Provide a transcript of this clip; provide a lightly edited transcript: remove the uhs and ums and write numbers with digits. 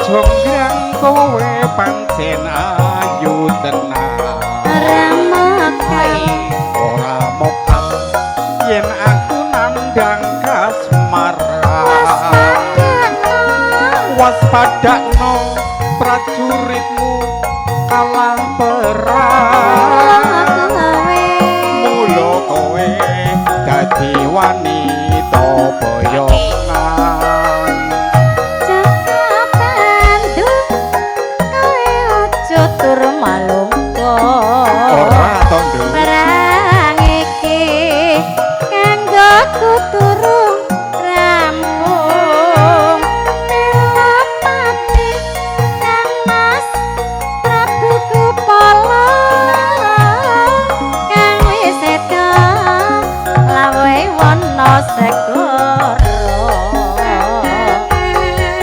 Jonggrang, kowe pancen ayu tenan. Ora mokal. Ora mokal yen aku nandang kasmaran. Waspadakno. Waspadakno prajuritmu.